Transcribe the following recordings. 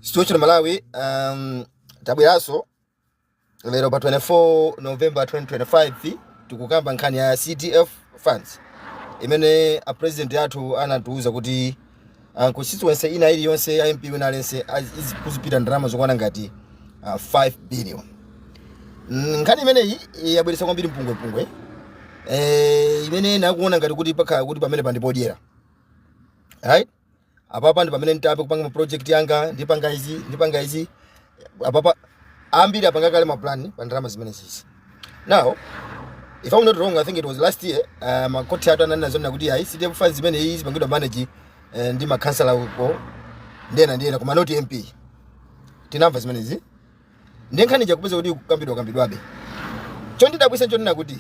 Situation Malawi, tabweranso lero pa 24 November 2025. Tikukamba nkhani ya CDF funds imene a president athu anatiuza kuti constituency ina iliyonse ya MP wina aliyense kuzipita ndalama zokwana ngati 5 billion. Nkhani imeneyi yabweretsa kwambiri mpungwepungwe, imene nakuona ngati kuti pakhala kuti pamene pandipodyera, right? Apapa ndi pamene nditambe kupanga ma project yanga, ndipanga izi, ndipanga izi. Apapa ambiri apanga kale ma plan pa ndalama zimene zizi. Now, if I'm not wrong, I think it was last year, makoti athu ananena zonena kuti ayi, CDF funds zimene iyi zipangidwa manage ndi makhansala uko ndena ndiyena, koma not MP. Tinamva zimenezi. Ndi nkhani jakupeza kuti kukambidwa kambidwabe. Chondidabwisa nchonena kuti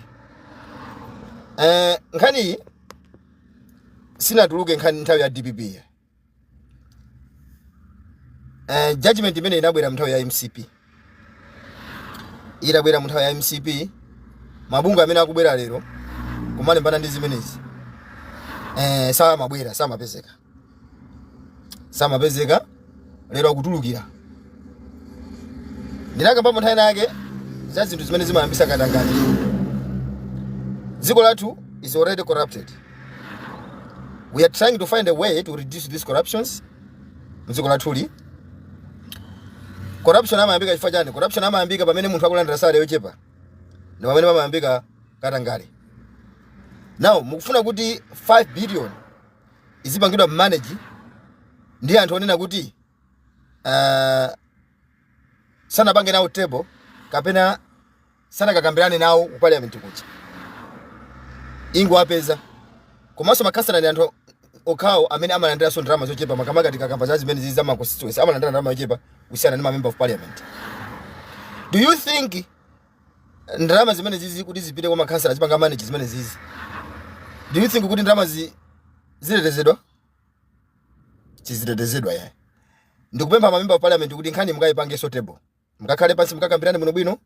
nkhani iyi sinatuluke nkhani nthawi ya DPP. Judgment imene inabwera mnthawi ya MCP, itabwera mu nthawi ya MCP, mabungwe amene akubwera lero kumalimbana ndi zimenezi samabwera, samapezeka, samapezeka. Lero akutulukira. Ndinakambapo nthawi yake za zinthu zimene zimayambisa katangale. Dziko lathu is already corrupted. We are trying to find a way to reduce these corruptions mdziko lathuli. Corruption amayambika chifukwa chani? Corruption amayambika pamene munthu akulandira salary yochepa, ndi pamene pamayambika katangale. Now mukufuna kuti 5 billion izipangidwa manage ndi anthu onena kuti sanapange nawo table kapena sanakakambirane nawo ku parliament kuja, ingowapeza. Komanso makhansala ndi anthu okhawo amene amalandiranso ndalama zochepa, makamaka tikakamba za zimene zizi za ma constituency, amalandira ndalama yochepa kusiyana ndi ma member of parliament. Do you think ndalama zimene zizi kuti zipite kwa makhansala zipanga manage zimene zizi, do you think kuti ndalama zitetezedwa? Sizitetezedwa yayi. Ndikupempha ma member of parliament kuti nkhani mukayipangenso table, mukakhale pansi, mukakambirane bwinobwino.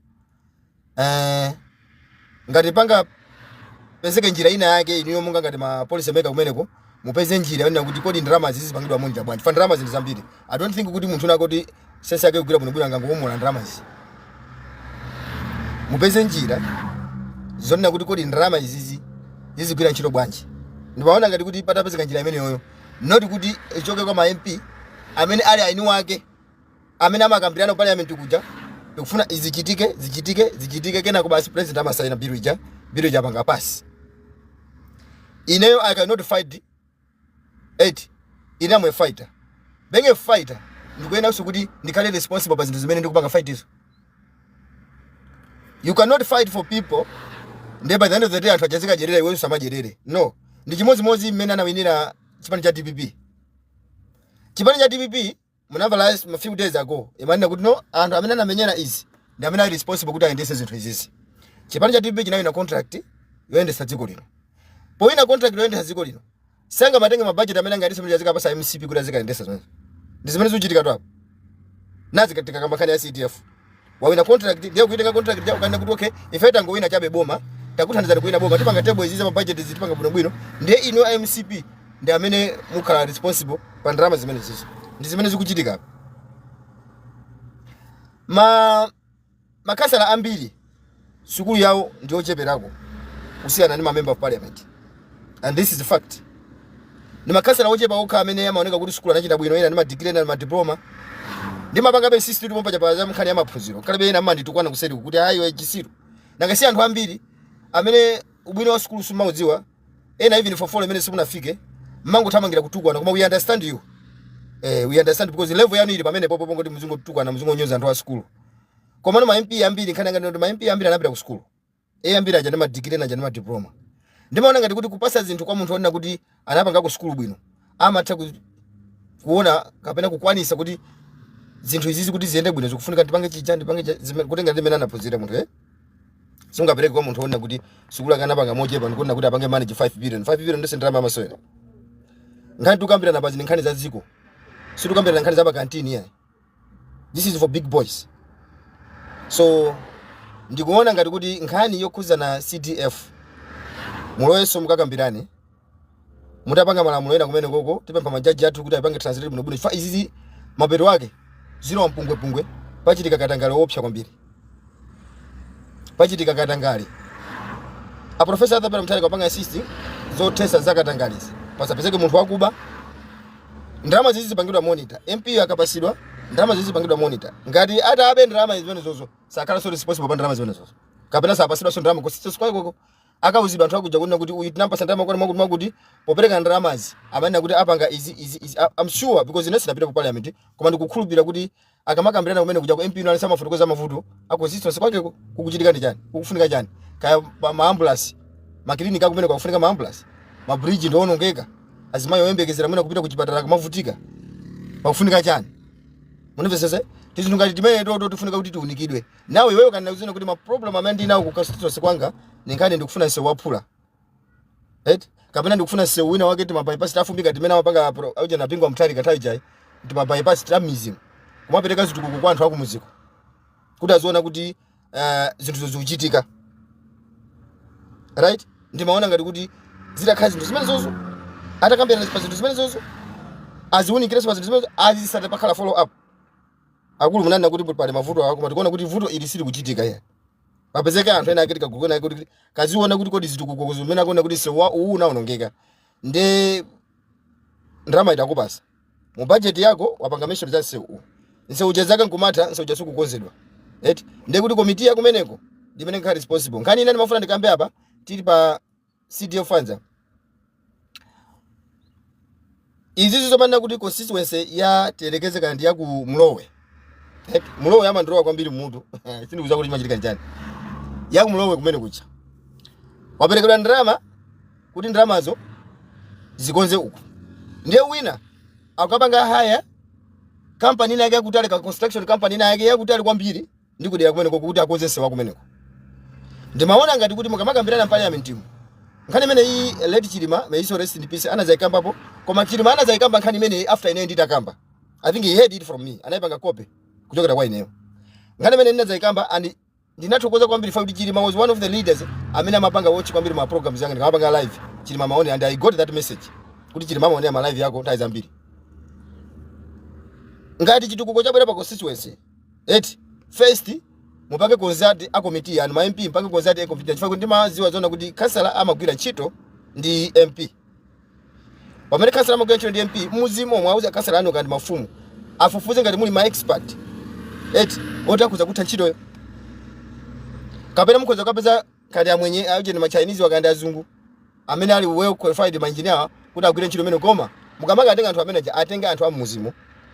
Ngati panga pezeke njira ina yake, inuyo munga ngati ma policy maker kumeneko, mupeze njira yonena kuti kodi ndalama zizi zipangidwa munja bwanji? Fa ndalama zindi zambiri. I don't think kuti munthu unako kuti sense yake kugwira bwinobwino angangowomola ndalama izi. Mupeze njira zonena kuti kodi ndalama izizi zizigwira ntchito bwanji. Ndimaona ngati kuti patapezeka njira imeneyoyo, not kuti ichoke kwa ma MP amene ali aini wake amene amakambirana ku parliament kuja, tikufuna izichitike, zichitike, zichitike, kenako basi president amasaina bill ija, bill ija panga pass. Ineyo I cannot fight it. Ine am a fighter. Being a fighter, ndikuyenanso kuti ndikhale responsible pa zinthu zimene ndikupanga fight izo. You cannot fight for people ndiye by the end of the day anthu achazikadyerera, iwenso samadyerere. No, ndi chimodzimodzi mmene anawinira chipani cha DPP. Chipani cha DPP, munamva last a few days ago imanena kuti no, anthu amene anamenyera izi ndi amene ali responsible kuti ayendese zinthu izizi. Chipani cha DPP chinawina contract yoyendesa dziko lino. Powina contract yoyendesa dziko lino, sanga matenge mabudget amene angayendese mene azikapasa MCP kuti azikayendesa zimene. Ndi zimene zikuchitika tu apo. Nazi tikakamba nkhani ya CDF, wawina contract, ndiye kuitenga contract ja ukaenda kuti okay, ife tangowina chabe boma, takuthandizani kuwina boma, tipanga table izizi, ma budget izi tipanga bwinobwino, ndiye inu a MCP ndi amene mukhala responsible pa ndalama zimene zizo. Ndi zimene zikuchitika. Ma makhansala ambiri sukulu yawo ndi ocheperako kusiyana ndi ma member of parliament, and this is the fact. Ndi makhansala ochepa okha amene amaoneka kuti sukulu anachita bwino, ena ndi madigiri, ena ndi madiploma. Ndimapanga be system pompa chapa za nkhani ya maphunziro. Kalibe ena amanditukwana kuseri kuti ayi, we chisiru. Nanga si anthu ambiri amene ubwino wa sukulu sumaudziwa, ena even form 4 imene simunafike, mmangothamangira kutukwana. Koma we understand you, we understand because level yanu ili pamene popo pongoti muzingotukwana, muzingonyoza anthu a sukulu. Koma no, ma MP ambiri, nkhani yanga ndi ma MP ambiri anapita ku sukulu, e ambiri aja ndi madigiri, ena aja ndi madiploma. Ndimaona ngati kuti kupasa zinthu kwa munthu onena kuti anapanga ku sukulu bwino, amatha kuona kapena kukwanisa kuti zinthu izizi kuti ziyende bwino zikufunika ndipange chija, ndipange kutenga ndi mmene anaphunzira munthu. Sungapereke kwa munthu onena kuti sukulu akanapanga mochepa ndikuona kuti apange manage 5 billion. 5 billion ndise ndalama amasewera. Nkhani tikambirana pazi ndi nkhani za dziko, sitikambirana nkhani za pakantini yayi. This is for big boys. So ndikuona ngati kuti nkhani yokhuza na CDF muloyenso mukakambirane, mutapanga malamulo ena kumene koko. Tipempha majaji athu kuti apange translate bwinobwino, chifukwa izizi mapeto ake Zilowa mpungwepungwe, pachitika katangale woopsa kwambiri, pachitika katangale. A Professor Arthur Peter Mutharika apanga insist zothesa za katangalezi, pasapezeke munthu wakuba. Ndalama zizi zipangidwa monitor, MP akapasidwa ndalama zizi zipangidwa monitor. Ngati atabe ndalama zimenezozo, sakhalanso responsible pa ndalama zimenezozo, kapena sapasidwanso ndalama constituency kwakeko. Akauzidwa anthu akuja kunena kuti uyu tinampasa ndalama kwani mwakuti mwakuti, popereka ndalamazi amanena kuti apanga izi, izi, izi. I'm sure, because ine sinapita ku parliament, koma ndikukhulupirira kuti akamakambirana kumene kuja ku MP ino alisa amafotokoza mavuto a constituency kwakeko, kukuchitika ndi chani, kukufunika chani, kaya ma ambulance, maklinika akumene kwakufunika ma ambulance, ma bridge ndionongeka, azimayi oyembekezera mwina kupita kuchipatala kumavutika, pakufunika chani. Munimvesese? Tizinthu ngati timene toto tifunika kuti tiunikidwe. Nawe iweyo kanena kuzina kuti ma problem amene ndinawo ku constituency kwanga ni nkhani ndikufuna msewu waphula, right, kapena ndikufuna msewu wina wake, tima bypass tafumbika timene amapanga auja na Bingu Mutharika nthawi ijayi, tima bypass ta mizimu, kumapereka zitukuko kwa anthu akumuziko kuti aziona kuti zinthu zikuchitika, right? Ndimaona ngati kuti zitakhala zinthu zimene zozo, atakambirana pa zinthu zimene zozo, aziwunikirenso pa zinthu zimene azisate, pakhala follow up. Akulu, munanena kuti pali mavuto awa, koma tikuona kuti vuto ili silikuchitika. Iya, papezeke anthu ena ake, kagulu ena kuti kaziona kuti kodi zitukuko zimene akuona kuti msewu uwu unawonongeka, nde ndalama itakupasa mu budget yako, wapanga mention za msewu uwu, msewu uja zaka nkumatha, msewu uja sikukonzedwa, eti? Ndiye kuti komiti ya kumeneko ndimene nkhala responsible. Nkhani ina ndimafuna ndikambe apa, tili pa CDF funds izizi, zomanena kuti constituency ya, tiyelekeze kandi ya ku Mlowe. Mlowe amandilowa kwambiri mutu, sindikuziwa kuti chimachitika nchani. Ya ku Mlowe kumene kucha waperekedwa ndalama kuti ndalamazo zikonze uku, ndiye wina akapanga hire company ina yake yakutali, ka construction company ina yake yakutali kwambiri ndi kudera kumeneko kuti akonze msewu kumeneko. Ndimaona ngati kuti mukamakambirana parliament mu nkhani imene iyi, late Chilima, may he rest in peace, anazayikambapo. Koma Chilima anazayikamba nkhani imeneyi after ineyo nditakamba. I think he heard it from me, anayipanga copy kuchokera kwa ineyo nkhani imene ndinazayikamba. And ndinathokoza kwambiri fa kuti Chilima was one of the leaders amene amapanga watch kwambiri ma programs yanga ndikamapanga live. Chilima amaone, and I got that message kuti Chilima amaonera ma live yako nthawi zambiri. Ngati chitukuko chabwera pa constituency, eti, first mupange consult a committee yanu, ma MP, mupange consult a committee, chifukwa ndimaziwa zona kuti kansala amagwira ntchito ndi MP. Pamene kansala amagwira ntchito ndi MP muzimo, mwauza kansala anu kandi mafumu afufuze ngati muli ma expert, eti, oti akhoza kutha ntchitoyo, kapena mukhoza kukapeza kati amwenye auje ndi ma Chinese wakandi azungu amene ali well qualified, ma engineer, kuti agwire ntchito imene. Koma mukamakatenga anthu amene aja, atenge anthu amuzimo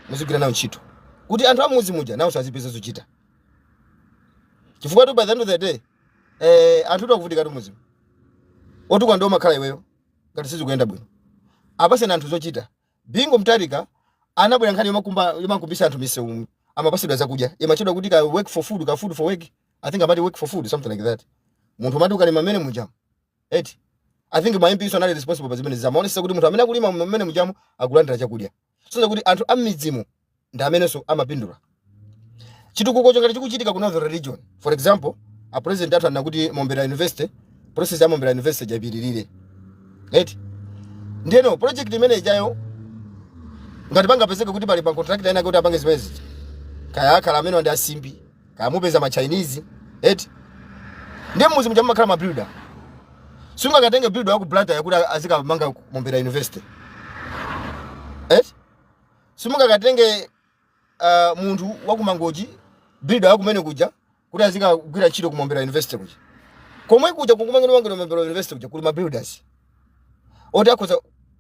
muzigwira nawo ntchito, kuti anthu amuzi muja nawo azipeza zochita, chifukwa tu by the end of the day anthu akuvutika tu muzimu, otukwa ndiwo makhala iweyo ngati sizikuyenda bwino. Apaseni anthu zochita. Bingu Mutharika anabwera nkhani yomakumba, yomakumbisa anthu misewu, amapasidwa zakudya, imachedwa kuti ka work for food, ka food for work, I think amati work for food, something like that. Munthu umati ukalima mmene mujamu, eti, I think ma MP so anali responsible pa zimene zamaonesa kuti munthu amene akulima mmene mujamu akulandira chakudya, so kuti anthu ammidzimu ndi amenenso amapindula. Chitukuko chongati chikuchitika ku Northern Region, for example, a president athu anena kuti Mombera University, process ya Mombera University japitirire, eti? Ndiyeno project imene ijayo, ngati pangapezeke kuti pali pa contractor ena kuti apange zimene zija, kaya akhala amene ndi asimbi, kaya mupeza ma Chinese, eti, ndiye mmuzi muja mumakhala ma builder. Sungakatenge builder waku Blantyre kuti azikamanga Mombera University, eti? Simungakatenge munthu wakumangochi, builder wakumene kuja, kuti azikagwira ntchito ku Mombera University kuja. Komwe kuja kukumangidwa mangidwa Mombera University kuja kuli ma builders oti akhoza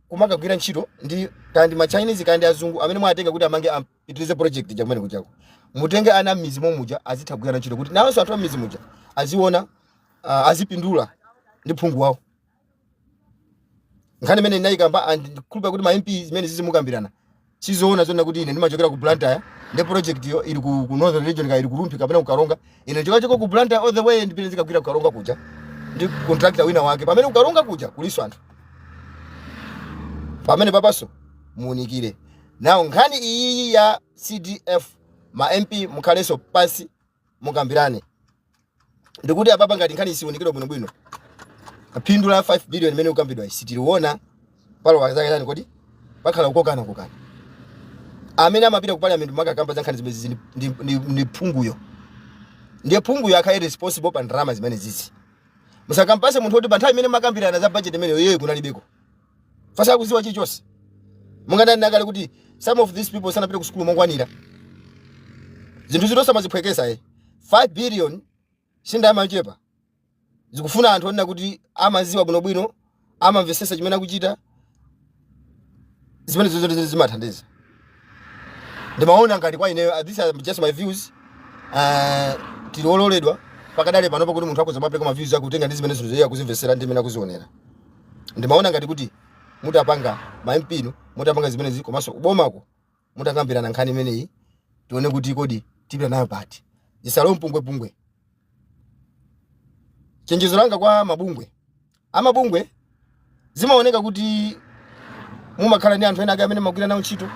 kumakagwira ntchito ndi kandi ma Chinese kandi azungu amene mwatenga kuti amange, apitirize project ja kumene kujako. Mutenge ana m'mizi momuja azitha kugwira ntchito, kuti nawonso anthu a m'mizi muja aziona, azipindula ndi phungu wawo. Nkhani imene ndinayikamba and ndikhulupira kuti ma MP zimene zizimukambirana, sizoona zona kuti ine ndimachokera ku Blantyre, ndi project yo ili ku Northern Region, ka ili ku Rumphi kapena ku Karonga, ine ndikachoko ku Blantyre all the way ndipite ndikagwira ku Karonga kuja ndi contractor wina wake, pamene ku Karonga kuja kuliso anthu. Pamene papaso muunikire nawo nkhani iyi ya CDF. Ma MP mukhalenso pasi mukambirane. Ndikuti apapa ngati nkhani isiunikidwe bwinobwino, phindu la 5 billion imene ukambidwa sitiliona. Palo zake chani? Kodi pakhala kukokana kokana? Amene amapita ku parliament makakamba za nkhani zimenezi ndi phunguyo. Ndiye phunguyo akhale responsible pa ndalama zimene zizi. Musakampase munthu woti pa nthawi imene makambirana za budget imeneyo iyeyo kunalibeko. Fasa akuziwa chilichonse. Munganani akale kuti some of these people sanapite ku sukulu mokwanira. Zinthu zito samaziphwekesa eh. 5 billion si ndalama yochepa. Zikufuna anthu onena kuti amaziwa bwinobwino, amamvesesa chimene akuchita. Zimene zozo zimathandiza. Ndimaona ngati kwa ineyo, these are just my views. Tili ololedwa pakadale panopa kuti munthu akhoza kumapereka ma views akutenga ndi zimene zinthu iye akuzimvesera ndi zimene akuzionera. Ndimaona ngati kuti mutapanga ma MP nu mutapanga zimenezi komanso kubomako mutakambirana nkhani imeneyi, tione kuti kodi tipita nayo pati, zisalo mpungwepungwe. Chenjezo langa kwa mabungwe, amabungwe, zimaoneka kuti mumakhala ndi anthu ena ake amene mumagwira nawo ntchito.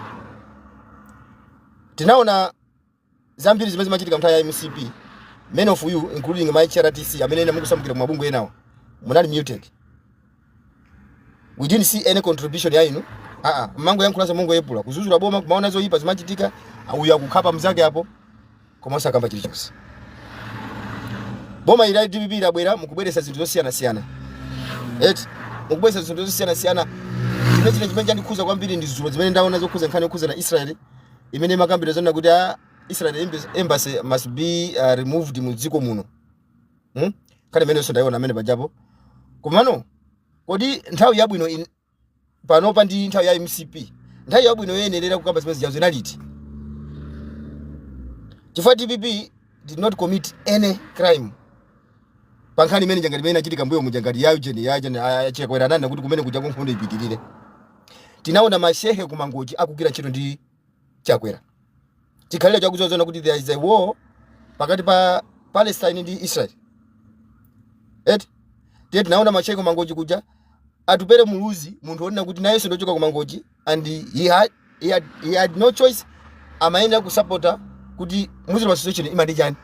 Tinaona zambiri zimene zimachitika nthawi ya MCP. Many of you, including my HRDC, amene ena mukusamukira mu mabungwe enawo, munali muted. We didn't see any contribution ya inu. Aa, mangoyankhula, mungoyepula kuzuzula boma, kumaona zoyipa zimachitika, uyu akukhapa mzake apo, koma osakamba chilichonse. Boma ili la DPP labwera, mukubweretsa zinthu zosiyanasiyana eti, mukubweretsa zinthu zosiyanasiyana. Chimene chandikhuza kwambiri ndi zulo zimene ndaona zokhuza nkhani yokhuza na Israel, imene imakambira zona kuti Israel embassy must be removed mu dziko muno, Nkhani imenenso ndayiona amene pajapo. Komano kodi nthawi yabwino panopa ndi nthawi ya MCP, nthawi yabwino yoyenerera kukamba zimene zijazo inaliti? Chifukwa DPP did not commit any crime pa nkhani imene ngati imene inachitika mbuyo muja, ngati ya Eugene, ya Eugene achekwera nani kuti kumene kuja kunkhondo ipitirire. Tinaona mashehe ku Mangochi akugwira ntchito ndi Chakwera chikhalire chakuzozona kuti there is a war pakati pa Palestine ndi Israel eti. Tiye tinaona mashehe ku Mangochi kuja, Atupele Muluzi, munthu wonena kuti nayenso ndochoka ku Mangochi, and he had no choice, amayenera kusapota kuti Muslim Association imati chani.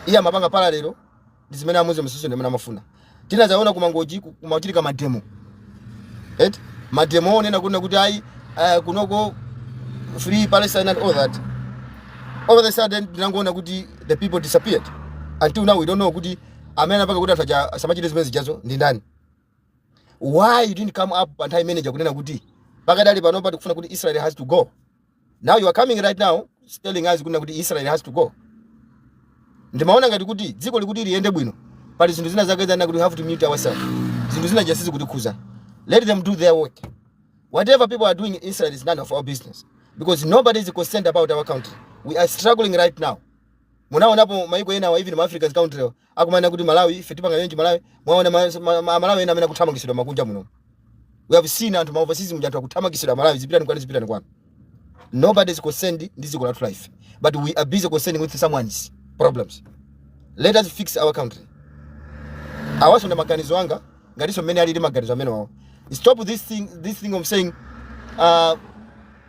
Iye amapanga parallel ndi zimene a Muslim Association amene amafuna. Tinazaona ku Mangochi kumachitika mademo eti, mademo onena kuti ayi, kunoko free Palestine and all that. Over the sudden tinangoona kuti the people disappeared. Until now we don't know kuti amene anapanga kuti anthu aja asamachite zimene zijazo ndi ndani. Why you didn't come up pa nthawi imene kunena kuti pakadali panopa tikufuna kuti Israel has to go? Now you are coming right now telling us kunena kuti Israel has to go. Ndimaona ngati kuti dziko likuti liyende bwino, pali zinthu zina zake zana kuti we have to mute ourselves. Zinthu zina just kutikhuza. Let them do their work. Whatever people are doing in Israel is none of our business, because nobody is concerned about our country. We are struggling right now. Munaonapo maiko ena wa even ma African country akumana kuti Malawi ife tipanga yenji Malawi? Mwaona Malawi ena amene akuthamangisidwa makunja muno? We have seen anthu ma overseas muja, anthu akuthamangisidwa, Malawi zipitani kwanu, zipitani kwanu. Nobody is concerned ndi dziko lathu life, but we are busy concerning with someone's problems. Let us fix our country. Awaso ndi maganizo anga, ngatinso mmene alili maganizo amene wawo. Stop this thing of saying,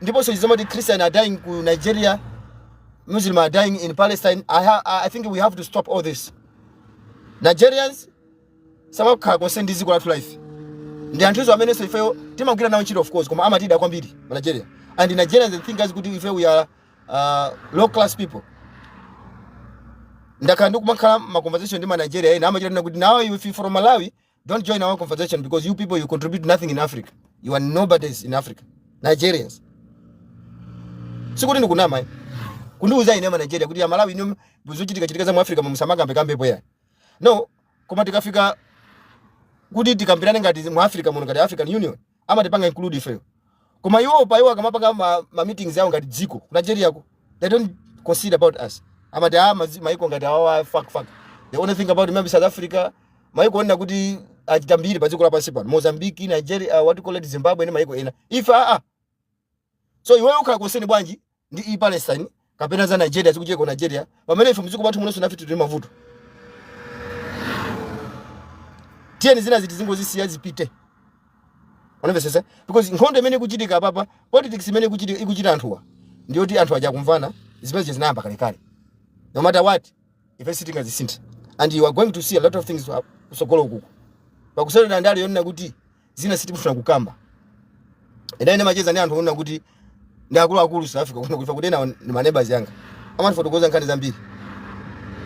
ndiponso izomati Christian are dying ku Nigeria, Muslim are dying in Palestine. I think we have to stop all this. Nigerians samakhala concerned ndi dziko lathu life. Ndi anthuzo amenenso ifeyo timagwira nawo ntchito, of course, koma amatida kwambiri ma Nigeria, and the Nigerians, they think as kuti ife we are low class people. Ndakhala ndikumakhala ma conversation ndi ma Nigeria ena, amachita kuti now if you from Malawi, don't join our conversation, because you people, you contribute nothing in Africa. You are nobodies in Africa. Nigerians, sikuti ndikunama eh. Kundiuza ine ma Nigeria kuti ya Malawi ino zochitika chitika za mu Africa musamakambe kambepo ya no. Koma tikafika kuti tikambirane ngati mu Africa muno, ngati African Union, amatipanga include ifeyo. Koma iwo pa iwo akamapanga ma meetings yawo ngati dziko ku Nigeria ko, they don't consider about us. Amati ah, maiko ngati awa, fuck fuck. The only thing about maybe South Africa, maiko onena kuti achita mbiri pa dziko lapansi pano, Mozambique, Nigeria, what you call it, Zimbabwe ndi maiko ena. Ife ah ah. So iweyo ukhala concerned bwanji ndi i Palestine kapena za Nigeria zikuchitika ku Nigeria, pamene ife mdziko mwathu munonso nafe tili mavuto? Tiyeni zina ziti zingozisiya zipite, unamvetsetsa? Because nkhondo imene ikuchitika apapa, politics imene ikuchitika, ikuchita anthuwa, ndiyoti anthu aja kumvana. Zimene zinayamba kalekale, no matter what, ife sitingazisinthe. And you are going to see a lot of things kusogolo ukuku pakusolera ndale yonena kuti zina sitikufuna kukamba. Ena ine macheza ndi anthu onena kuti Ndi akuluakulu South Africa kuno kufa kuti ena ndi ma neighbors yanga. Amatifotokoza nkhani zambiri.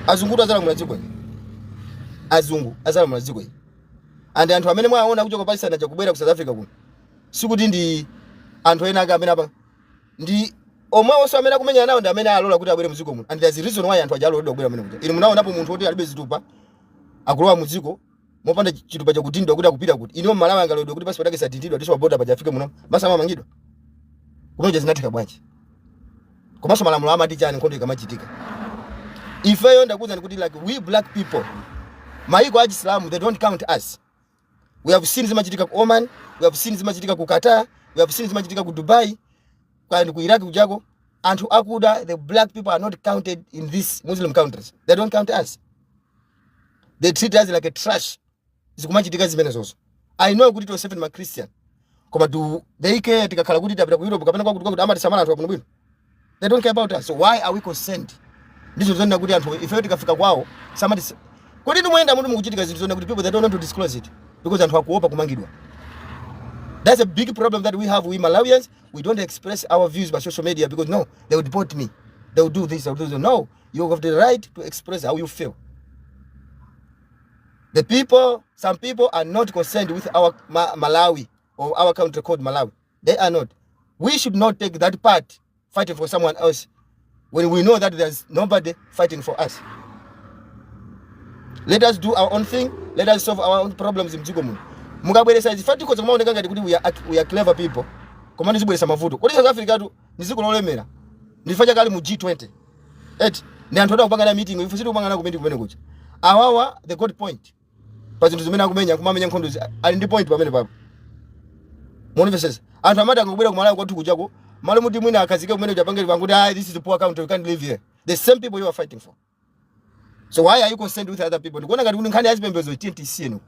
Azungu azalamula dziko ili. Azungu azalamula dziko ili. And anthu amene mwaona kuchoka Palestine aja kubwera ku South Africa kuno, sikuti ndi anthu ena ake amene apa ndi omwewonso amene akumenyana nawo ndi amene alola kuti abwere mdziko muno. And there's a reason why anthu aja aloledwa kubwera mene kuja. Inu munaonapo munthu woti alibe zitupa akulowa mudziko mopanda chitupa chakudindidwa kuti akupita kuti? Inu Malawi angaloledwe kuti passport yake sadindidwa tiso pa border paja afike muno basi amamangidwa? Kumeja zinatheka bwanji? Komanso malamulo amati chani nkhondo ikamachitika? Ifeyo ndakuwuzani kuti like we black people, maiko a Chisilamu, they don't count us. We have seen zimachitika ku Oman, we have seen zimachitika ku Qatar, we have seen zimachitika ku Dubai and ku Iraq kujako. Anthu akuda, the black people are not counted in these Muslim countries. They don't count us. They treat us like a trash. Zikumachitika zimene zozo. I know kuti tonsefe ndi ma Christian, koma do they care tikakhala kuti tapita ku Europe kapena kwakuti kwakuti? Amatisamala anthu abwinobwino? They don't care about us. So why are we concerned ndizo zonena kuti anthu ifeyo tikafika kwawo samati? Kodi ndimuyenda munthu mukuchitika zinthu zonena kuti people, they don't want to disclose it because anthu akuopa kumangidwa. That's a big problem that we have, we Malawians. We don't express our views by social media because, "No, they will deport me, they will do this, they will do this." No, you have the right to express how you feel. The people, some people are not concerned with our Malawi or our country called Malawi. They are not. We should not take that part fighting for someone else when we know that there's nobody fighting for us. Let us do our own thing. Let us solve our own problems mdziko muno. Mukabweresa izi fatikhoza kumaoneka ngati kuti we are clever people, koma ndizibweresa mavuto. Kodi South Africa tu ndi dziko lolemera, ndifa chakali mu G20 eti? Ndi anthu adakupanga na meeting, ife sitikupanga na meeting kumene kuja. Awawa, the good point pa zinthu zimene akumenya, kumamenya nkhondo ali ndi point pamene papo. Muonivesesa, anthu amati akubwera kumalawi kwathu kujako, malo muti mwina akazike kumene kujapange panguti, "Ah, this is a poor country, we can't live here." The same people you are fighting for. So why are you concerned with other people? Ndikuona ngati kuti nkhani ya zipembedzo tiyeni.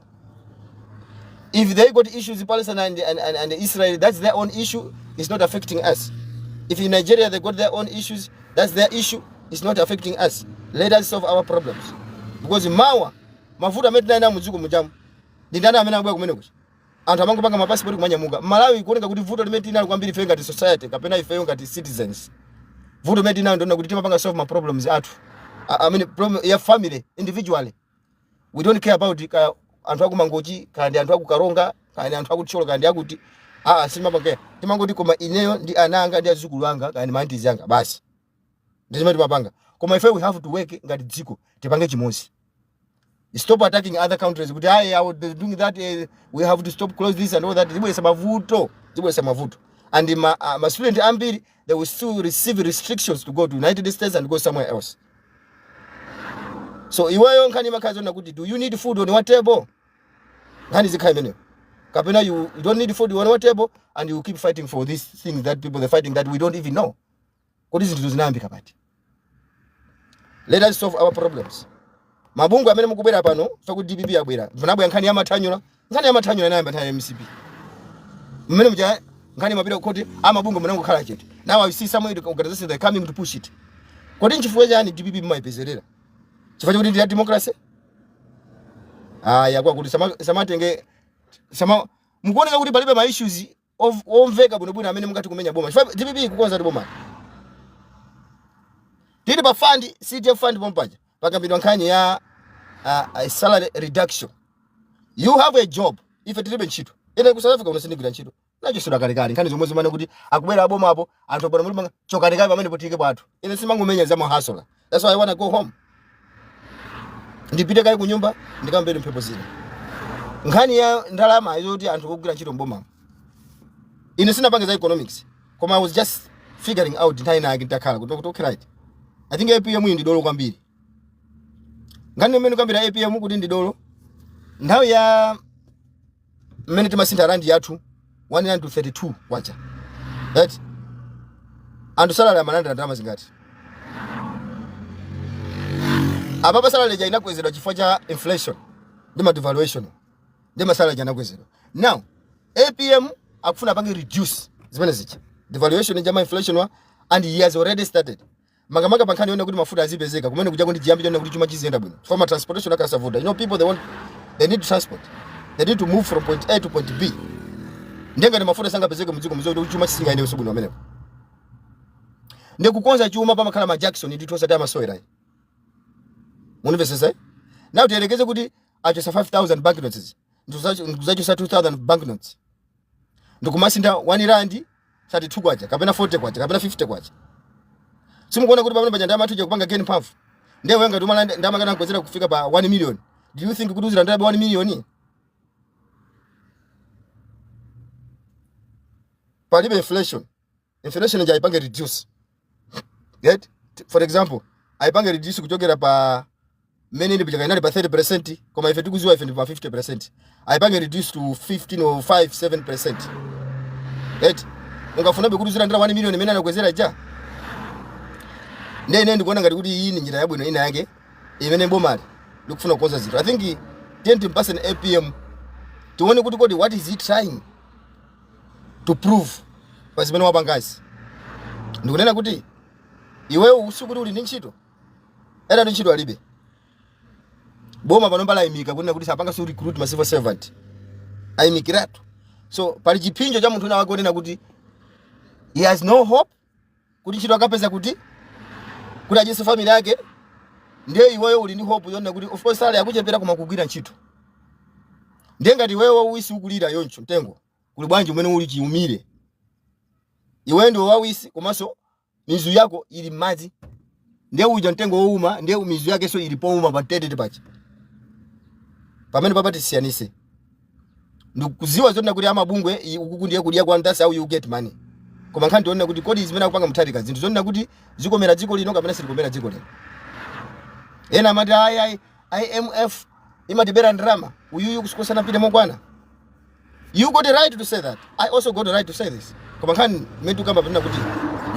If they got issues in Palestine and Israel, that's their own issue. It's not affecting us. If in Nigeria they got their own issues, that's their issue. It's not affecting us. Let us solve our problems, because mawa mavuto amene tinali nawo mudziko mujamu, ndi ndani amene akubwera kumene kucha? Anthu amangopanga mapasipoti kumanyamuka. Malawi kuoneka kuti vuto limene tinali kwambiri ife ngati society kapena ifeyo ngati citizens, vuto limene tinali ndiona kuti timapanga solve ma problems athu, I mean, problem ya family individually. We don't care about ka anthu aku Mangochi, kaya ndi anthu aku Karonga, kaya ndi anthu aku Thyolo, kaya ndi akuti. Ah, simapanga. Timangoti koma ineyo ndi ana anga ndi azukulu anga, kaya ndi ma aunties anga, basi, ndi zimene timapanga. Koma ife we have to work ngati dziko, tipange chimodzi. Stop attacking other countries kuti ayi, I would be doing that, we have to stop, close this and all that. Zibweresa mavuto, zibweresa mavuto. And ma student ambiri, they will still receive restrictions to go to United States and go somewhere else. So iweyo nkhani imakhala zona kuti, do you need food on your table? Nkhani zikhala imeneyo. Kapena you don't need food on your table and you keep fighting for these things that people, they're fighting that we don't even know kuti zinthu zinayambika pati. Let us solve our problems. Mabungwe amene mukubwera pano fakuti DPP yabwera, vinabwera nkhani ya mathanyula. Nkhani ya mathanyula inayamba nthawi ya MCP mmene muja. Nkhani mapita kuti amabungwe munangokhala chete. Now I see some organizations, they're coming to push it. Kodi nchifukwa chani DPP mumayipezerera? Chifukwa chakuti ndi ya democracy? Aya, kwa kuti samatenge sama mukuoneka kuti palibe ma issues omveka bwinobwino amene mungati kumenya boma, chifukwa DPP ikukonza ndi boma. Tili pa fund, CDF fund pompaja pakambidwa nkhani ya salary reduction. You have a job, ife tilibe ntchito. Ine ku South Africa kuno sindigwira ntchito, nachosedwa kalekale. Nkhani zomwe zimene kuti akubwera aboma apo, anthu apano muli chokalekale pamene potike bwathu. Ine simangomenya za mahasula. That's why I wanna go home, ndipite kaye kunyumba ndikambere mphepo zina. Nkhani ya ndalama yoti anthu ogwira ntchito mboma, ine sinapange za economics, koma I was just figuring out nthawi inake nditakhala kuti okay, right, I think APM iyi ndi dolo kwambiri. Nkhani imene kambira APM kuti ndi dolo, nthawi ya mmene timasintha randi yathu 1 to 32 kwacha, right, anthu salary amalandira ndalama zingati? Apapa salary ija inakwezedwa chifukwa cha inflation ndi ma devaluation, ndi ma salary ija anakwezedwa. Now APM akufuna apange reduce zimene zija, devaluation ija, ma inflation wa, and he has already started, makamaka pa nkhani yona kuti mafuta azipezeka kumene kuja, kuti chiyambi chona kuti chuma chiziyenda bwino for ma transportation akasavuta. You know, people, they need transport. They need to move from point A to point B. Ndengati mafuta sangapezeke mudziko muzo, kuti chuma chisingayendewenso bwino amenepo. Ndi kukonza chuma pamakhala ma Jackson ndithu, osati amasewera. Munimvesesa? Now tiyerekeze kuti achosa 5000 banknotes, ndikuzachosa 2000 banknotes, ndikumasintha 1 rand 32 kwacha kapena 40 kwacha kapena 50 kwacha. Simukuona kuti pamene paja ndalama tuja kupanga gain mphamvu? Ndiye wewe ngati umalanda ndalama kana kukwezera kufika pa 1 million, do you think kuti uzilandirabe 1 million? Palibe inflation. Inflation ija aipange reduce. Get? For example, aipange reduce kuchokera pa mmene ili paja inali pa 30%, koma ife tikuziwa ife ndi pa 50%. Aipange reduce to 15 or 5 7%. Eti ungafunabe kuti uzilandira 1 million imene anakwezera ija? Ndiye ine ndikuona ngati kuti iyi ni njira yabwino ina yake imene bomali likufuna kukonza zinthu. I think tiyeni timpaseni APM, tione kuti kodi what is he trying to prove pa zimene wapangazi. Ndikunena kuti iweyo usikuti uli ndi ntchito, ena ndi ntchito alibe. Boma pano layimika kunena kuti sapanganso recruit ma civil servant, ayimikiratu. So pali chiphinjo cha munthu wina wake onena kuti he has no hope kuti ntchito akapeza kuti adyetse family yake. Ndiye iweyo uli ndi hope yonena kuti of course salary yakuchepera koma kugwira ntchito. Ndiye ngati iweyo wauwisi ukulira choncho, mtengo kuli bwanji umene uli chiumire? Iweyo ndiwe wauwisi komanso mizu yako ili m'madzi. Ndiye uja mtengo wouma, ndiye mizu yake so ili pouma pa mtetete paja. Pamene papa tisiyanise, ndikuziwa zonena kuti amabungwe ukuku ndiye kudya kwanu, that's how you get money. Koma nkhani tionena kuti kodi zimene akupanga Mutharika zinthu zonena kuti zikomera dziko lino kapena silikomera dziko lino? Ena amati ayi ayi, IMF imatibera ndalama, uyuyu kusikosana pite mokwana. You got a right to say that. I also got a right to say this. Koma nkhani imene tikukamba panena kuti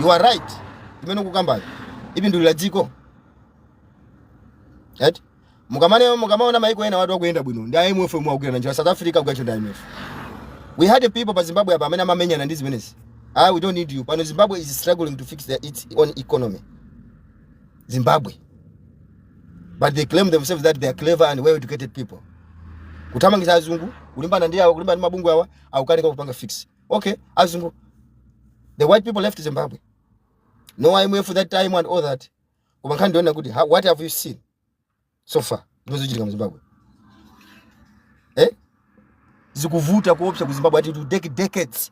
you are right, imene ukukambayo ipindulira dziko? Right? Mukamane mukamaona maiko ena watu akuyenda bwino ndi IMF omwe akugwira ntchito. South Africa akugwira ntchito ndi IMF. We had people pa Zimbabwe apa amene amamenyana ndi zimenezi. Ah, we don't need you. Pano Zimbabwe is struggling to fix its own economy. Zimbabwe. But they claim themselves that they are clever and well educated people. Kuthamangitsa azungu, kulimbana ndi awa, kulimbana ndi mabungwe awa, akukanika kupanga fix. Okay, azungu. The white people left Zimbabwe. No IMF that time and all that. Koma nkhani ndiona kuti what have you seen so far zimene zikuchitika mu Zimbabwe? Eh? Zikuvuta kuopsa ku Zimbabwe, ati it will take decades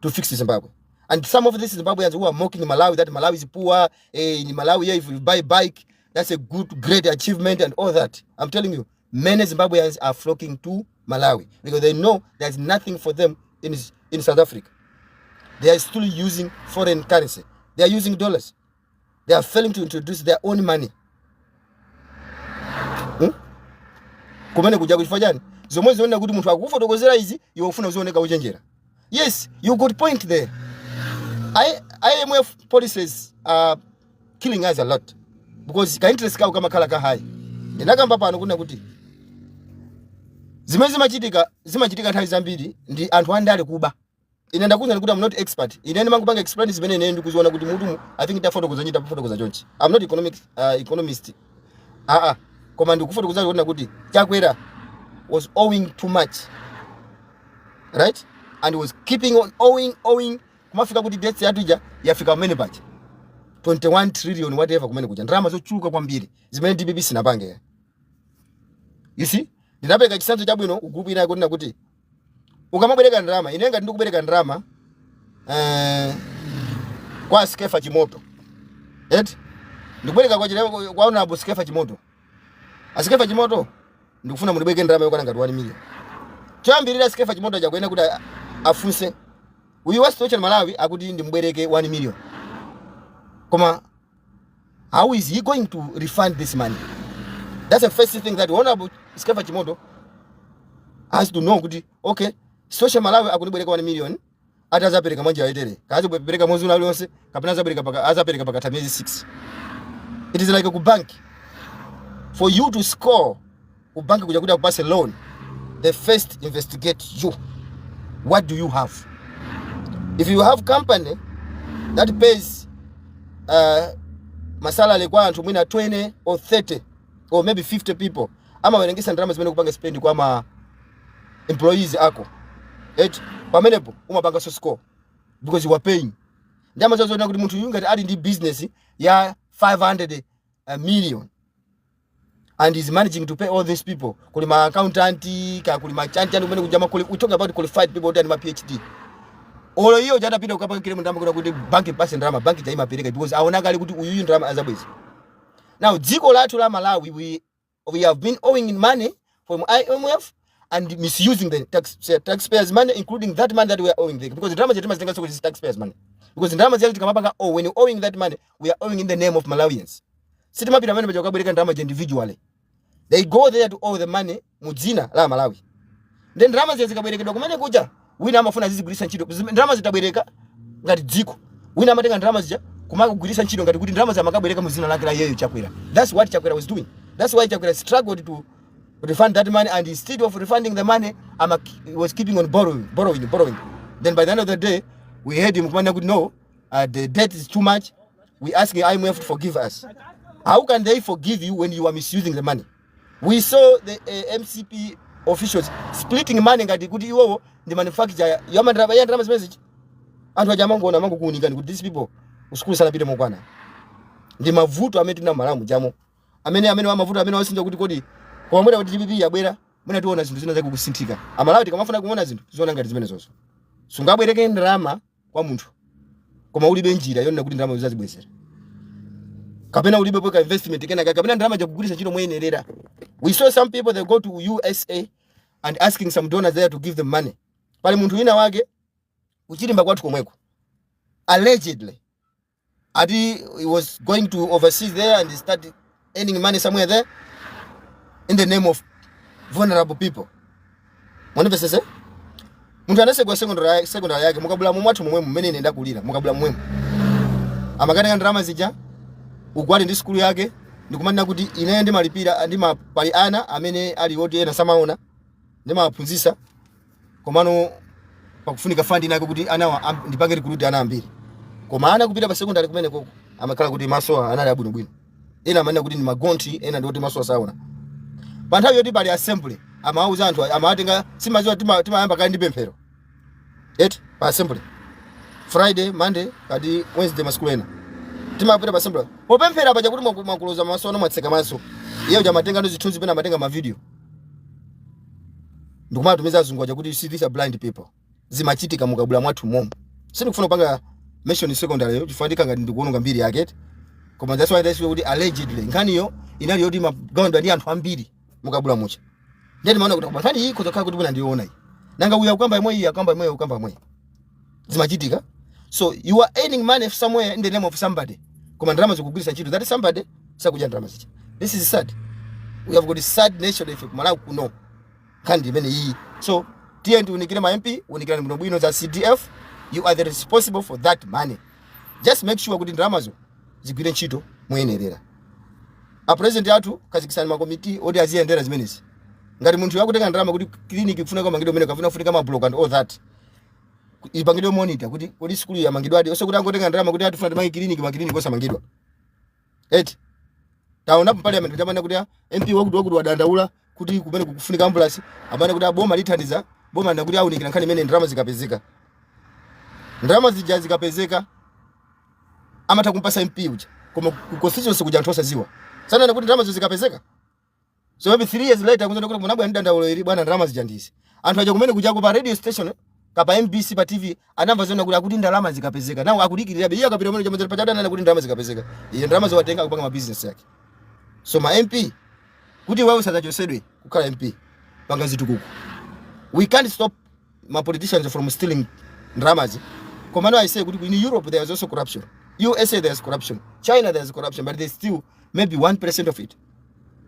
to fix Zimbabwe. And some of these Zimbabweans who are mocking Malawi that Malawi is poor, in Malawi here if you buy bike, that's a good, great achievement and all that. I'm telling you, many Zimbabweans are flocking to Malawi because they know there's nothing for them in South Africa. They are still using foreign currency. They are using dollars. They are failing to introduce their own money. Kumene kuja kuchifukwa chani? Zomwe ziona kuti munthu akufotokozera izi, iwe ufuna uzioneka uchenjera. Yes, you got point there. IMF policies are killing us a lot because ka interest kawo kamakhala ka high. Ndinakamba pano kuna kuti zimene zimachitika zimachitika nthawi zambiri ndi anthu andale kuba. Ine ndakuwuzani kuti I'm not expert. Ine ndimangopanga explain zimene ine ndikuziona kuti mutumu. I think ndafotokoza nyita kufotokoza chonchi. I'm not economist. Ah ah. Koma ndikufotokoza kuona kuti Chakwera was owing too much. Right? And was keeping on owing owing kumafika kuti debt yathu ija yafika pamene paja. 21 trillion whatever kumene kuja. Ndalama zochuluka kwambiri zimene DPP sinapange. You see? Ndinapereka chitsanzo chabwino ku group ina yakunena kuti ukamabwereka ndalama, ine ngati ndikubereka ndalama kwa Skefa Chimoto, eti ndikubereka kwa chile kwa honorable Skefa Chimoto, Askefa Chimoto, ndikufuna mundibwereke ndalama yokwana ngati 1 million. Choyambirira Skefa Chimoto ajakuena kuti afunse uyu wa situation Malawi akuti ndimbwereke 1 million, koma how is he going to refund this money? That's the first thing that honorable Skefa Chimoto has to know kuti okay, Social Malawi akundibwereka 1 million, ati azapereka mwanjira yotere, kazipereka mwezi una uliwonse kapena azapereka paka azapereka pakatha miyezi 6. It is like ku bank. For you to score ku bank kuja kuti akupase loan, they first investigate you. What do you have? If you have company that pays masalary kwa anthu mwina 20 or 30 or maybe 50 people, amawerengesa ndalama zimene kupanga spend kwa ma employees ako, eti pamenepo umapanga so score because you are paying. Ndi amazoona kuti munthu uyu ngati ali ndi business ya 500 million and is managing to pay all these people, kuli ma accountant ka, kuli ma chanchani kumene kujama kuli, we talking about qualified people oti ali ma PhD. Olo iyo chatapita kukapanga claim ndalama kuti banki pase ndalama, banki chaimapereka because aona kale kuti uyuyu ndalama azabweza. Now dziko lathu la Malawi, we have been owing money from IMF and misusing the taxpayers' money, including that money that we are owing them, because ndalama zetu timazitenga so kuti taxpayers' money, because ndalama zetu tikamapanga oh, when you owing that money, we are owing in the name of Malawians. Sitimapita amene paja kukabwereka ndalama ja individually. They go there to owe the money mu dzina la Malawi. Then ndalama zija zikabwerekedwa kumene kuja, wina amafuna azizigwiritsa ntchito. Ndalama zitabwereka ngati dziko, wina amatenga ndalama zija kumakugwiritsa ntchito ngati kuti ndalama zamakabwereka mu dzina lake la iyeyo Chakwera. That's what Chakwera was doing. That's why Chakwera struggled to refund that money, and instead of refunding the money, he was keeping on borrowing, borrowing, borrowing. Then by the end of the day, we heard him kumanena kuti, "No, the debt is too much, we asking IMF to forgive us." How can they forgive you when you are misusing the money? We saw the MCP officials splitting money ngati kuti iwowo ndi manufacturer ya ndalama zimene zichi. Anthu aja amangoona, amangokuunikani kuti these people usukulu sanapite mokwana. Ndi mavuto amene tina Malawi jamo amene wa mavuto amene wasinja kuti kodi koma mwina kuti DPP yabwera, mwina tiona zinthu zina zake kusinthika. Amalawi tikamafuna kuona zinthu, tiziona ngati zimene zozo. Sungabwereke ndalama kwa munthu koma ulibe njira yonena kuti ndalama uzazibwezera, kapena ulibe poka investment kenaka, kapena ndalama jakugwiritsa ntchito moyenerera. We saw some people, they go to USA and asking some donors there to give them money. Pali munthu wina wake kuchilimba kwathu komweko, allegedly ati he was going to overseas there and he started earning money somewhere there in the name of vulnerable people. Mwandipesese? Munthu anasegwa secondary yake mukabula mwathu momwe mmene ine ndakulira, mukabula momwemo. Amakatenga ndalama zija ugwali ndi sukulu yake ndikumanena kuti ine ndimalipira, ndima pali ana amene ali oti ena samaona, ndimawaphunzitsa, komano pakufunika fund inake kuti anawa ndipange recruit ana ambiri. Koma ana kupita pa secondary kumene koko amakhala kuti maso anali abwinobwino, ena amanena kuti ndi magonthi, ena ndi oti maso asaona. Pa nthawi yoti pali assembly, amawauza anthu, amawatenga, simaziwa timayamba kale ndi pemphero eti pa assembly, Friday, Monday kadi Wednesday, masukulu ena timapita pa assembly popemphera paja kuti mwakuloza maso ano, mwatseka maso. Iye uja amatenga ndi zithunzi, pena amatenga mavideo ndikumatumiza azungu aja kuti, "You see, these are blind people." Zimachitika mukabula mwathu momo. Sindikufuna kupanga mention secondary yo chifukwa ndikanga ndikuononga mbiri yake eti. Koma that's why that's why kuti allegedly nkhaniyo inali yoti magawandwa ndi anthu ambiri mukabula mucha. Ndiye ndimaona kuti koma nkhani iyi ikhoza kukhala kuti bwana ndiyoona iyi, nanga uyu akukamba imwe, iyi akukamba imwe, akukamba imwe. Zimachitika. So you are earning money somewhere in the name of somebody, koma ndalama zikugwiritsa ntchito that somebody sakudya ndalama zija. This is sad. We have got a sad nation ife kumalawi kuno. Nkhani imene iyi. So tiye ndiunikire ma MP, unikirani bwinobwino za CDF. You are the responsible for that money. Just make sure kuti ndalamazo zigwire ntchito moyenerera. A president athu, khazikitsani makomiti oti aziyendera zimenezi. Ngati munthu yakutenga ndalama kuti clinic kufuna kamangidwe umene kafuna kufunika ma block and all that, ipangidwe monitor kuti kodi sukulu yamangidwa adi, osati angotenga ndalama kuti atifuna timange clinic, ma clinic osamangidwa eti. Taona pa parliament chamana kuti MP wakuti wakuti wadandaula kuti kumene kukufunika ambulance, amene kuti aboma lithandiza boma ndakuti aunikira nkhani imene ndalama zikapezeka. Ndalama zija zikapezeka, amatha kumpasa MP uja, koma ku constituency kuja anthu osaziwa sanana kuti ndalama zikapezeka. So maybe 3 years later kunzona kuti munabwera ndi dandaulo ili, bwana, ndalama zija ndizi. Anthu aja kumene kujako pa radio station kapa MBC, pa TV anamva zona kuti akuti ndalama zikapezeka. Nawo akudikirirabe. Iye akapita kumene chamadzera pachadana kuti ndalama zikapezeka, iye ndalama ziwatenga kupanga ma business yake. So ma MP, kuti wewe usadzachosedwe kukhala MP, panga zitukuko. We can't stop ma politicians from stealing ndalamazi, komano I say kuti in Europe there is also corruption, USA there is corruption, China there is corruption, but they still maybe 1% of it.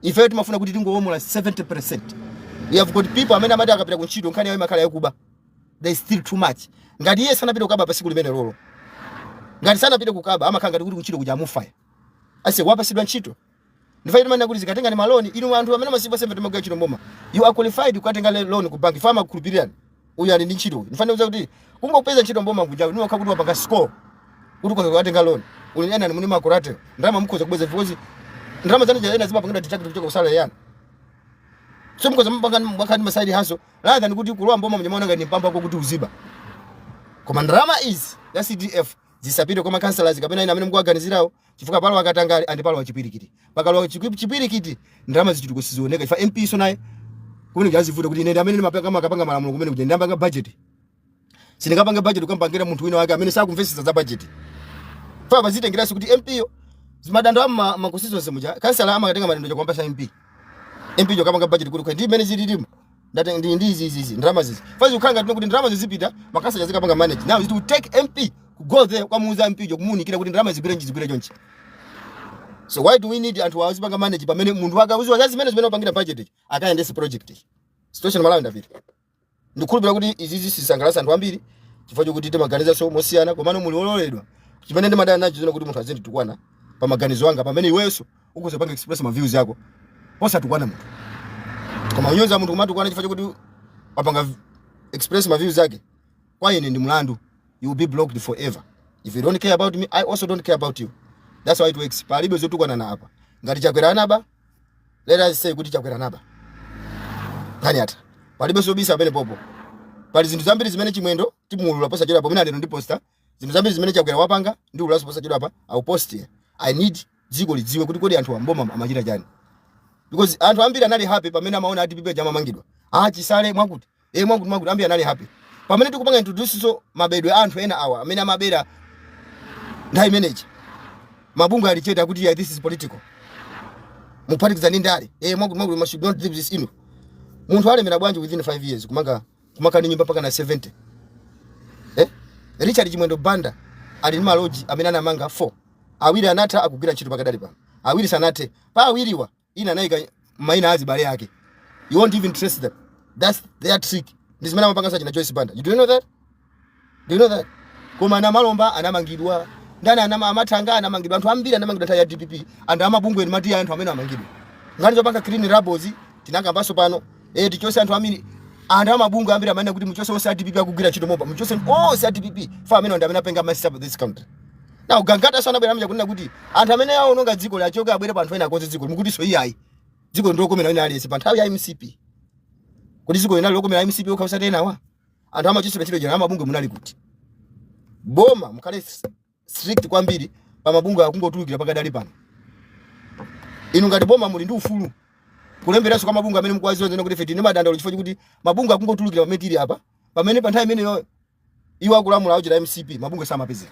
Ife timafuna kuti tingowomola 70%. We have got people amene amati akapita kuntchito nkhani yawo imakhala yakuba. There is still too much. Ngati iye sanapite kukaba pasiku limene lolo, ngati sanapite kukaba, amakhala ngati kuti kuntchito kuja amufaya ase wapasidwa ntchito. Ndifaita timanena kuti zikatenga ni maloni. Inu anthu amene masiku asembe timagwira ntchito mboma, you are qualified kukatenga loan ku bank. Fama kukhulupirirani, uyu ali ndi ntchito uyu. Ndifanira kuza kuti kungopeza ntchito mboma kuja niwakha kuti wapanga score kuti ukhoza kukatenga loan. Uli ena muni ma collateral, ndalama mukhoza kubweza because ndalama zanu ena zimapangidwa deduct kuchoka ku salary yanu. So mukhoza mupanga mwakhala ndi ma side hustle rather than kuti kulowa mboma mnyamaona ngati mpamba wako kuti uziba. Koma ndalama izi ya CDF Zisapite kwa makansalas kapena ina amene mukuwaganizirawo, chifukwa palo akatangale and palo achipwirikiti. Pakalo chipwirikiti, ndalama zichitukuko sizioneka, chifukwa MP so naye kumene kuja azivuta kuti ine ndi amene ndimapanga, makapanga malamulo kumene kuja, ndiyambanga budget. Sindingapange budget kukampangira munthu wina wake amene sakumvetsetsa za budget. Fa pazitengeranso kuti MP yo zimadando ama ma constituency muja, kansala amakatenga madando chakwambasa MP, MP jo kapanga budget kuti ndi mmene zililimu, ndati ndi izi izi izi, ndalama zizi fazi kukhala ngati kuti ndalama zizipita makasa zikapanga manage. Now it will take MP to go there kwamuuza MP jo, kumuunikira kuti ndalama zigwire nji, zigwire chonchi. So why do we need anthu azipanga manage pamene munthu akauziwa za zimene wapangira budget akayendese project? Situation Malawi ndapita. Ndikukhulupirira kuti izizi sizisangalatsa anthu ambiri chifukwa chokuti timaganiza mosiyana, komano muli ololedwa. Chimene ndimadana nacho zino kuti munthu azinditukwana pa maganizo anga, pamene iwenso ukuzapanga express ma views yako posatukwana munthu. Koma unyoza munthu, kumatukwana chifukwa chokuti wapanga express ma views yake, kwa ine ndi mlandu. You will be blocked forever. If you don't care about me, I also don't care about you. That's how it works. Palibe zotukwana na apa. Ngati Chakwera anaba, let us say kuti Chakwera anaba, nkhani ata. Palibe zobisa pamene popo. Pali zinthu zambiri zimene Chimwendo timuulula posachedwa pamene alero ndiposta zinthu zambiri zimene Chakwera wapanga, ndi ulaso posachedwa pa. I will post here. I need dziko lidziwe kuti kodi anthu amboma amachita chani, because anthu ambiri anali happy pamene amaona ati DPP amamangidwa, ah, Chisale mwakuti, eh, mwakuti mwakuti. Ambiri anali happy pamene tikupanga introduce so mabedwe a anthu ena awa amene amabera nthawi imeneji. Mabungwe ali chete akuti, "Yeah, this is political, mukuphatikiza ndi ndale, eh, mwakuti mwakuti, we should not leave this ino." Munthu alemera bwanji within 5 years kumanga, kumakhala ndi nyumba mpaka na 70, eh? Richard Chimwendo Banda ali ndi maloji amene anamanga 4. Awiri anatha, akugwira ntchito pakadali pano. Awiri sanathe. Pa awiriwa, ina anayika maina azibale ake. You won't even trace them. That's their trick. Ndi zimene amapanga sachina Joyce Banda. You do you know that? Do you know that? Koma anamalomba anamangidwa ndani? Anama amathanga anamangidwa. Anthu ambiri anamangidwa nthawi ya DPP. Anthu amabungwe mati anthu amene amangidwa ngati zopanga clean rubbles tinakambanso pano, eh, tichose anthu amene, anthu amabungwe ambiri amene kuti muchose onse a DPP akugwira ntchito mopa, muchose onse a DPP fa amene ndi amene apenga mess up this country. Now Gangata sanabwera amene kunena kuti anthu amene aononga dziko lachoke, abwere pa anthu ena akonze dziko. Mukuti so iyayi, dziko ndilokomera wina aliyense. Pa nthawi ya MCP, kuti dziko linali lokomera MCP okha usati enawa? Anthu amachisira ntchito jana amabungwe munali kuti? Boma mukhale strict kwambiri pa mabungwe akungotulukira pakadali pano. Inu ngati boma muli ndi ufulu kulemberanso kwa mabungwe amene mukuwaziwa zene kuti ife tine madandaulo chifukwa chokuti mabungwe akungotulukira pamene tili apa, pamene pa nthawi imeneyo iwo akulamula auchita MCP, mabungwe samapezeka.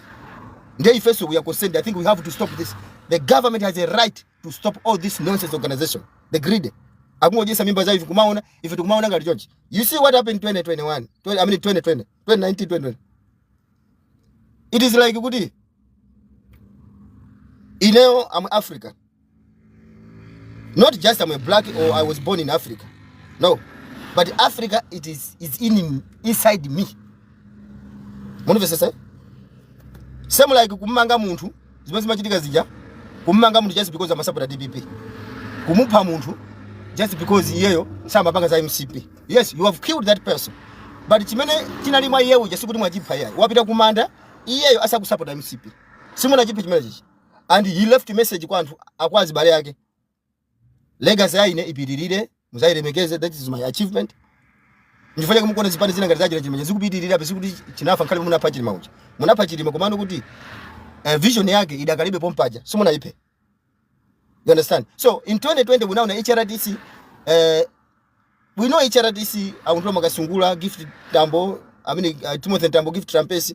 Ndiye ifenso we are concerned. I think we have to stop this. The government has a right to stop all this nonsense organization, the greed akungodyesa mimba za ife, kumaona ife tikumaona ngati chonchi. You see what happened 2021, 20, I mean 2020, 2019, 2020. It is like kuti ineyo I'm African, not just I'm a black or I was born in Africa, no, but Africa, it is in inside me. Munimvesesa? Same like kumanga munthu, zimene zimachitika zija, kumanga munthu just because amasapota DPP, kumupha munthu just because iyeyo samapanga za MCP. Yes, you have killed that person, but chimene chinali mwa iyeyo uja sikuti mwachipha iyayi. Wapita kumanda iyeyo asakusapota MCP, simunachiphe chimene chichi, and he left message kwa anthu akwazi bale yake: legacy ya ine ipitirire, muzayilemekeze. That is my achievement. Ndifanya kumukuona zipani zina ngati zachita chimene zikupitirira pesi kuti chinafa nkhale munapha Chilima uja. Munapha Chilima, komano kuti vision yake idakalibe pompaja, simunayiphe. You understand? So in 2020 munaona HRDC. We know HRDC, Auntu Makasungula, Gift Tambo, I mean Timothy Tambo, Gift Trapence,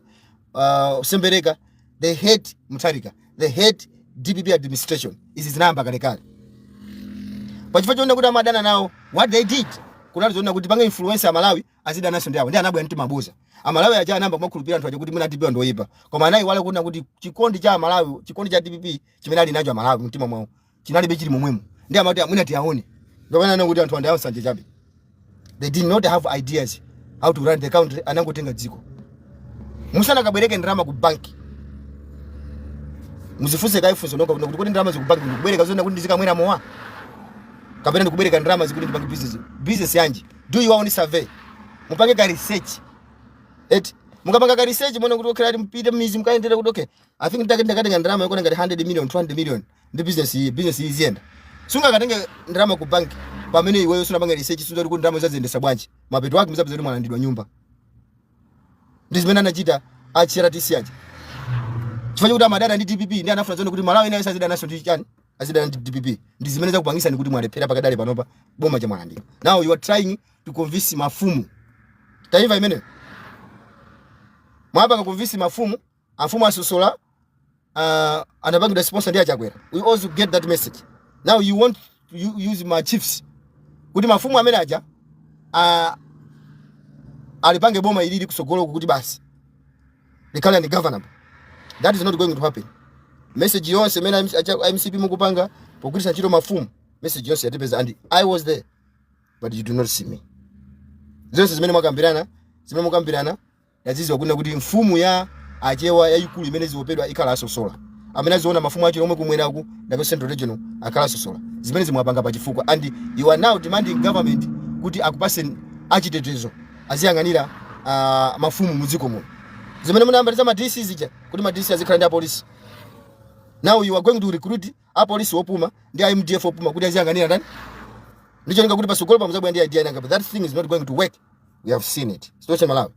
Sembereka, they hate Mutharika, they hate DPP administration. Izi zinayamba kalekale. Pachifukwa choona kuti amadana nawo, what they did kunali zoona kuti pange influence Amalawi azidananso ndi awo. Ndi anabwera ndi mabuza. Amalawi aja anayamba kumakhulupirira anthu aja kuti mwina DPP ndoyipa, koma anayiwala kuona kuti chikondi cha Amalawi, chikondi cha DPP chimene ali nacho Amalawi mtima mwawo chinalibe chili momwemo. Ndi amati amwina tiaone ndopana kuti anthu andayo nsanje chabe. They did not have ideas how to run the country. Anangotenga dziko. Musana kabwereke ndalama ku banki, muzifunse kaifunso nonga kuti kuti ndalama ziku banki ndikubwereka zona kuti ndizikamwera mowa, kapena ndikubwereka ndalama zikuti ndipange business? Business yanji? Do your own survey, mupange ka research eti. Mukapanga ka research muone kuti okay, mpite mmizi mukayendere kuti okay, I think ndake ndakatenga ndalama yokwana ngati 100 million, 200 million, ndi business iyi, business iyi iziyenda. Sungakatenge ndalama ku bank pamene iweyo sunapanga research, sunzati kuti ndalama zaziyendesa bwanji. Mapeto ake muzapeza kuti mwalandidwa nyumba. Ndi zimene anachita a HRDC aja. Chifukwa chokuti amadana ndi DPP, ndi anafuna zone kuti Malawi nayo azidana naso ndi chani, azidana ndi DPP. Ndi zimene zakupangisani kuti mwalephera pakadali panopa. Boma chamwalandira, now you are trying to convince mafumu. Taimva imeneyo, mwapanga convince mafumu, amfumu asosola anapangidwa sponsor ndi achakwera. We also get that message. Now you want to use ma chiefs kuti mafumu amene aja alipange boma ilili kusogolo kuti basi likhale ungovernable. That is not going to happen. Message yonse imene MCP mukupanga pogwiritsa ntchito mafumu, message yonse yatipeza, and I was there, but you do not see me. Zonse zimene mwakambirana, zimene mukambirana, yaziziwa kuna kuti mfumu ya Achewa yayikulu imene ziwopedwa ikhala asosola, amene aziona mafumu acho omwe kumweraku ndako Central Regional akhala asosola. Zimene zimwapanga pachifukwa, and you are now demanding government kuti akupase achitetezo aziyang'anira mafumu mudziko muno. Zimene munayambaliza ma DC zija kuti ma DC azikhala ndi apolisi, now you are going to recruit apolisi opuma ndi a MDF opuma kuti aziyang'anira ndani? Ndicho ninga kuti pasogolo pamuzabwera ndi idea inanga, but that thing is not going to work. We have seen it. Situation Malawi.